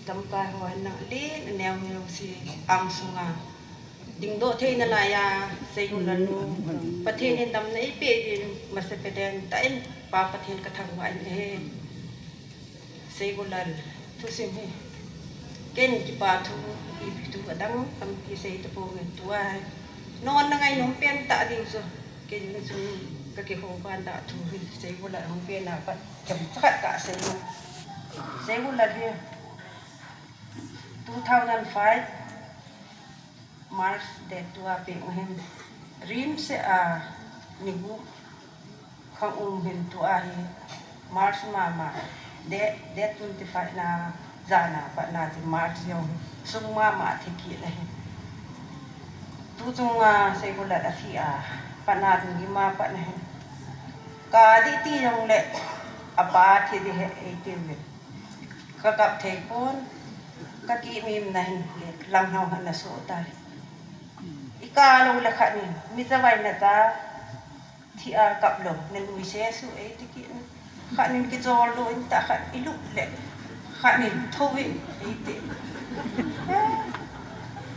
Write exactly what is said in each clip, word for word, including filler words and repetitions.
Lamkai ho hin nang len aneo neo si ang sunga dingdoh theina laiya, Seigulal nu, Pathen in damna eipeh din, masa peten tah in Pa Pathen kathangvah in ahi. Seigulal thusim hi ken kipa thu, ipi thu adang tampi sei taponge, tua hi non na ngainom pen tah ding chu, kei jong chu kakihou ban da thu hi Seigulal hung pen a pat chomcha khat kasei. Seigulal hi two thousand five March date two a peng u hin, RIMS a ni gup khang um hin, tua hi March mama, date, date twenty five na, jana pat na chu March jong sung mama thi kit ahi. Tu chunga Seigulal athi a pat na ding hi ma pat na hi, ka dih ti jongle apa thi ding ahi eitiu ve. Kakap thei pon, kakimimna hin lang hao hana so tai. Ika lou le khat nin mi chavai nacha thi a kap lou, nanuisat su eiti kit. Khat nin kichol lou in tah, khat ilup le khat nin tho in eiti.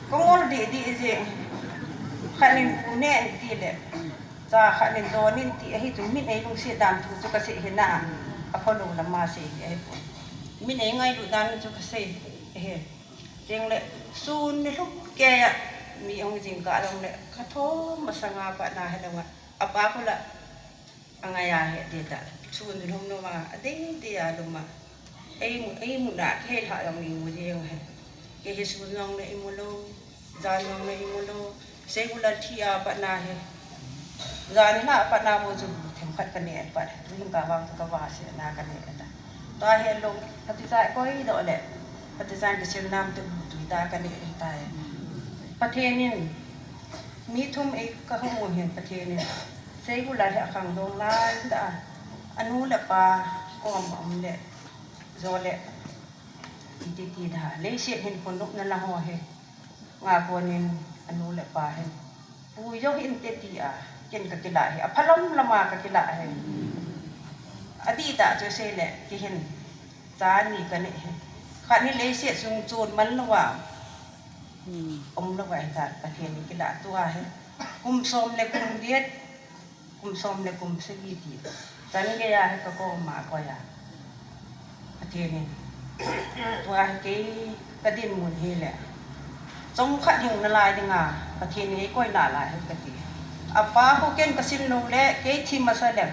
Kongol didi jeng. Khat nin pu ne ti le cha khat nin don in ti ahi chu, min ei lungset dan thu chu kasei hina. Apholou lama sei hi ahipon. Min ei ngailut dan chu kasei ahi. Tengle sun nilhum keiya mi hung jingkah jongle kathom masanga pat na hilou a, apa khu la angai ahi ti ta. Sun nilhum noma adei dei a luma eimu, eimu na kei lha jong imu jeng ahi. Kei hi sun jongle imu lou, jan jongle imu lou. Seigulal thi a pat na hi, jan hi lha pat na bou chu themkhat kaneh pat, tu jingkah vang chu kavahsetna kaneh ta. Tua hi lou, phaticha koidoh le phaticha kisil nam te bu tui ta kaneh tai. Pathen in mi thum ei kahung u hin Pathen in Seigulal hi akhangdong lai tah a, anu le apa kom um le, jo le, iti ti da, leiset hin khonupna lang ho hi nga konin anu le apa hin pui jo hinte ti a, ken kakilah hi aphalom lama kakilah hi. Adih tah chu seile kei hin cha ni kanei hi. Khat ni leiset sung chon man louva, um louva hita, Pathen in kilah tua hi. Kum som le kum get, kum som le kum sagi ti chan geiya hi kakoma koiya, Pathen in tua hi kei kadinmun hile chomkhat hing nalai dinga Pathen in eikoi nalai hi kati. Apa khu ken kasin lou le kei thi masa le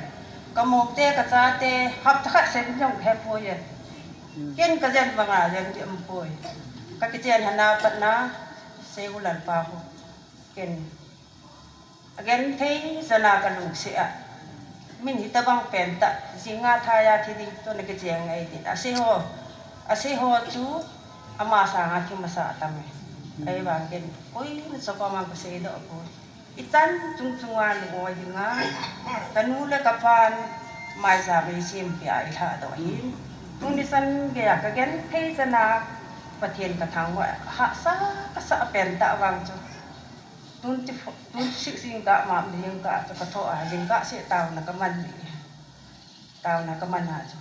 kamoute kachate hapta khat sem jong kahepoi e. Ken kajen banga jen ding umpoi. Kakichen hana patna Seigulal pa khu ken agenthei jana kalungset a, min hitobang pentah jinga thaiya thi ding toh nakicheng ngai din. Asei ho, asei ho chu ama sanga thi masa tame. Ahivang ken koima chu koma kaseidoh poi. Ichan chungchunga lungoi dinga kanu le kapan maicham eisempia ilhahdoh ahin. Tuni chan geiya kagenthei jana Pathen kathangvah a hahsa kasah pentah vang chu twenty-six jingkah ma jingkah chu kathoh a, jingkah seh taona kaman ji. Taona kaman a chu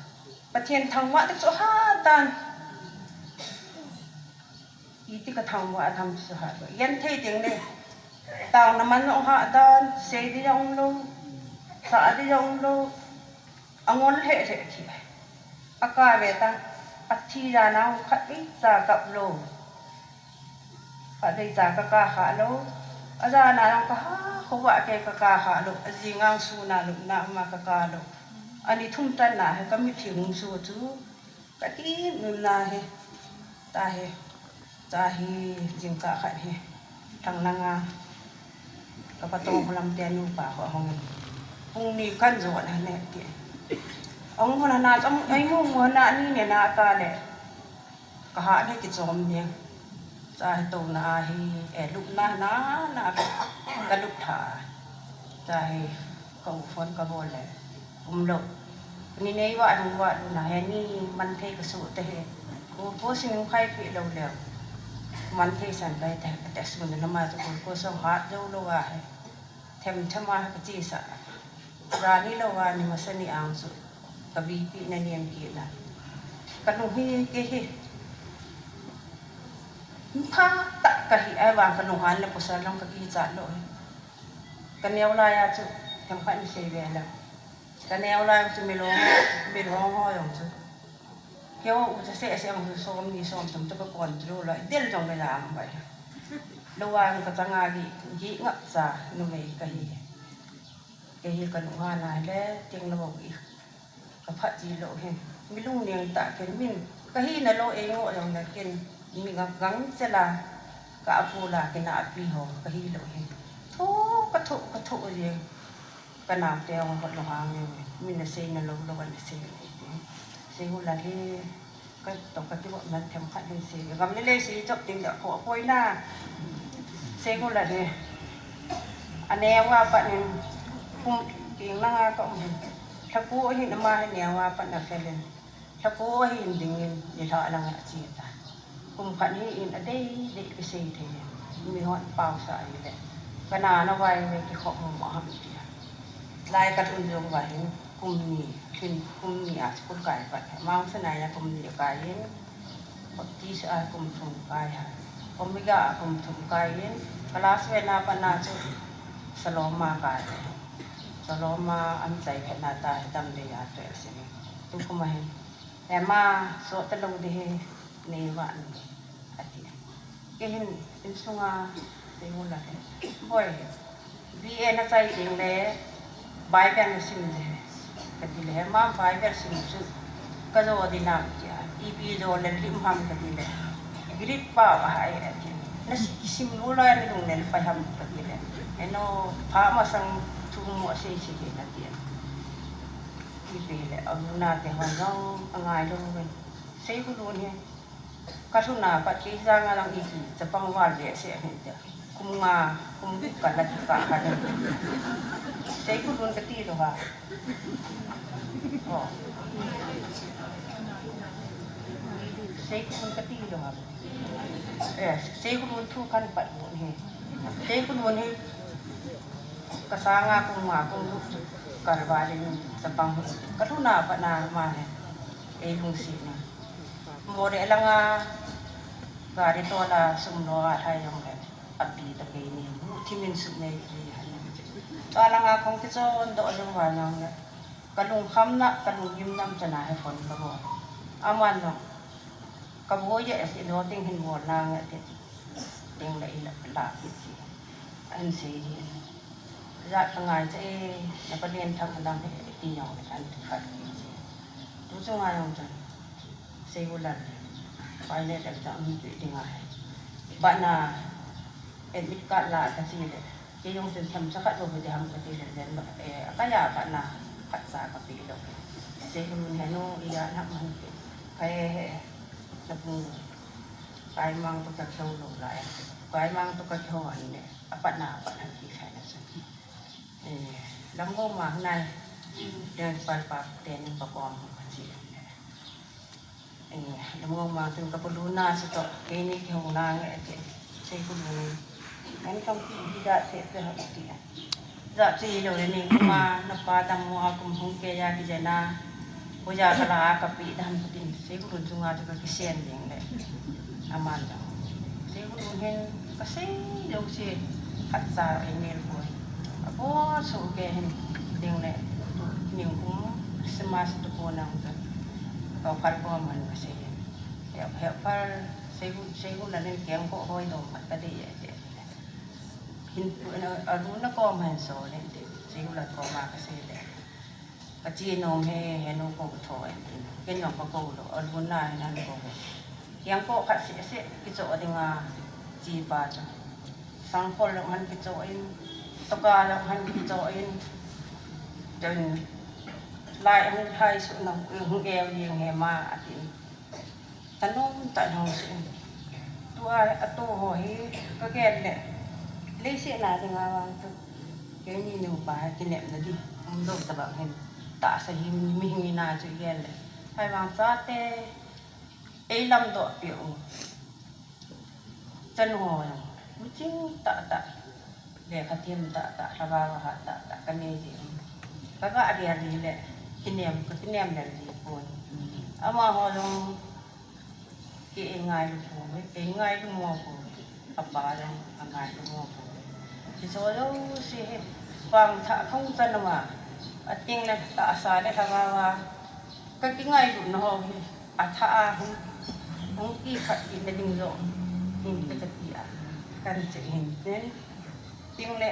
Pathen thangvah ding chu ahat dan. Iti kathangvah tham chu ahat. Genthei ding le taona man jong ahat dan, sei ding jong umlou, sah ding jong umlou, angol lheh lheh thi. Akave ta, athi jana khatvei cha kap lou. Khatvei cha kakap kha lou. Ajana jong kaha khovah kei kakap kha lou. Ajinga suna lupna ma kakap lou. Ani thum tanna hi kamitlhi hung so chu kakimimna hi. Tahi, tahi jingkah khat hi thanglanga kapatong lamte nupa ho ahung in, pung ni kanjot na ne ti. Ahung hon na, eimu mu na ni ne na kale. Kaha le kichom ni. Tahi touna ahi, eh, lupna na, na kalup tha. Tahi ka u phone kabol le umlou. Ni nei vah lou vah lou na hi, ni man thei kasu te hi. Ko ko sin khai pi lou leu. Man thei san kai te, te sun na ma chu ko ko so hat jou lou a hi. Them them a kachesa. Jani lou a ni masa ni ang chu kavipi na niam kit na. Kalung hi kei hi. Pha tak kahi ai vang ka nunghan le pasal long ka kichat lou hi. Ka neo lai a chu themkhat ni sei ve la. Ka neo lai chu milong, milong ho jong chu. Keo u cha se se ang som ni som tum to ka kon chu lo. Del jong le la ang bai. Lo wa ka changa gi, gi ngap cha numei kahi. Kahi ka nunghan a le ting lo gi. Ka phat ji lou hin. Mi lungning tah ken min. Ka hina lou ei ngo jong le ken. Mi gang gang chela. Ka apu la ken a api ho. Ka hi lou hin. Thu ka thu ka thu jeng. Ka nau te ong hot lou hang jeng. Min na sei na lou lou na sei na ti. Sei hu la hi. Ka to ka ti bo na themkhat hin sei. Gam le le sei chop ting da ko poi na. Sei hu la hi. Ane wa pa nin. Kum ting na nga ka um hin. Thaku ahin ama hi neo a pat na felin. Thaku ahin dingin nilhah lang a chi ta. Kum khat hi in a dei dei kisei thei. Mi hon pau sa ai le. Ka na na vai ve kikhop mo mo ham tia. Lai ka lhun jong va hin kum ni, lhin kum ni a school kai pat. Mount Sinai a kum ni kai in. Baptist a kum thum kai ha. Omega a kum thum kai in. Class ve na pa na chu Saloma kai. Saloma an chai khat na ta hi tam dei a twelve sini. Tu kuma hin. Ema so ta lo de he ne va an ati. Ke hin in sunga te mu la he. Boy. B A na chai ding le Bible na sim de he. Ka ti le he ma Bible sim chu. Ka jo di na tia. Ipi jo le lim ham ka ti le. Greek pa va hai ati. Na si sim lo la ni lung le pa ham ka ti le. Eno pha ma sang thu mo sei sei na ti. Ipi le a lu na te hon jong a ngai lo ve. Sei ku lun he. Ka lhun a pat kei jang a lang ipi chapang val ve se hin te. Kum nga, kum guk ka la ki ka ha ne. Sei ku lun ka ti lo ha. Oh. Sei ku lun ka ti lo ha. Eh, sei ku lun thu kan pat lun he. Sei ku lun he. Ka sang a kum nga, kum guk ka la val in chapang he. Ka lhun a pat na ma he. Ei lungset na. Moreh langa gari tola sum lo a thai jong le. Api ta keini. Thimin sum nei ri han. Tua langa kong kichon doh jong va jong le. Ka lungkham na, ka lunggim nam chana he phone ka bol. Aman jong. Ka bol ye ati lo ding hin bol na nge ati. Ding le i la, la ati. An sei hi. Jat ka ngai cha e, na ka len thang dam he, ti jong le an ti khat ki chi. Tu chu ngai jong chan. Sei u lan. Pai le dam cha um ti ding ai. Ba na, admit card la ka chi le. Ke jong chen tham cha khat lo de ham ka ti le, len ba, eh, ka ya ba na, khat cha ka pi lo. Sei u nun he no, i ya na man ke. Ka e he, na pung. Kai mang to ka kheu lo la e. Kai mang to ka kheu an ne. Apat na, apat na ki khai na sa. Eh, lam go ma nai. Deng pal pa, deng pa kom ka chi. Eh, lam go ma tun ka pulu na sa to. Keini ki hong na nge ti. Sei ku ni. An kam ki di da se se ha ti. Jat chi lo le ni kuma na pa dam mo a kum hung ke ya ki jana. Ko ya ka la a ka pi dam ka tin. Sei ku lun chunga chu ka kisen ding le. Aman dam. Sei ku lun hin ka sei lo se. Khat cha ei mel boi. A bo su ke hin ding le. Ning kum Christmas tu ko nang ka. Ka phal ko man ka sei. He, he phal sei ku, sei ku la nin keng ko hoi do mat ka de ye de. Hin, a, a lu na ko man so le de. Sei ku la ko ma ka sei le. Ka chi nom he, he nu ko tho en tin. Ken nom ka ko lo, a lu na en an ko. Yang ko khat se se, ki cho ding a, chi pa cho. Sang ko lo han ki cho in, to ka lo han ki cho in. Ten, lai hung hai su na, hung e yang he ma a tin. Tanom ta nong su. Tua, a tu ho hi, ka gel le. Leiset na ding a vang tu. Keini nu pa, kinepna di. Um lo ta bang hin. Tahsa hi, mi hing na chu gel le. Hai vang chate. Ei lam doh pi u. Chan ho. Mi ching ta ta. Lekha thiem tah tah, lhagao hat tah tah, ka nei ji. Ka ga dia ji le, kinem, ka kinem le ji pon. Amaho jong, Kei ngailu pouve, kei ngailu mo pouve, apa jong angailu mo pouve. Hiche jouse hi vangthah thong chan uva, ating le tahsa le lhagao a kakingailutna ho hi athah a hung, hung kikhat kit na ding joh hin kati a, kahin che hin tin, ting le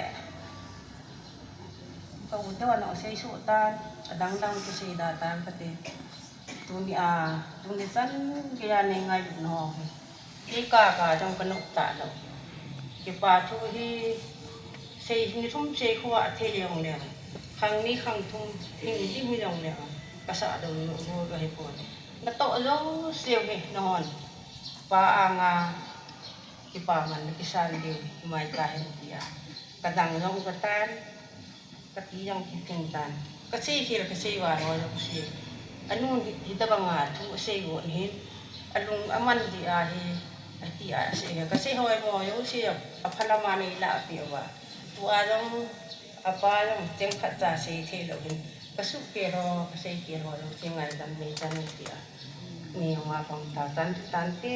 ka u te ho ana seisoh tan, adang dang kisei da tan kati. Tuni a, tuni chan geiya nei ngailutna ho hi, kei kaka jong kanop talou. Kipa thu hi sei ni thum sei khoa thei jongleng, khang ni khang thum hing ding hijongleng, kasah dou lou lou kahipon. Natoh jouseu hi nanghon pa anga kipaman nakisan diu mai tahen tia kadang jong katan, kati jong kiting tan. Kasei khel kasei val ho jouse, anu hi, hitobanga thu asei got hin, alung aman dia hi, ati a asei hi, kasei hoimo jouse aphalama neilahpeh uva, tua jong apa jong cheng khatcha sei theilou hin, kasuhkhel ho kaseikhel ho jouse ngaidam neichan un tia, nei jong apang tachan tante.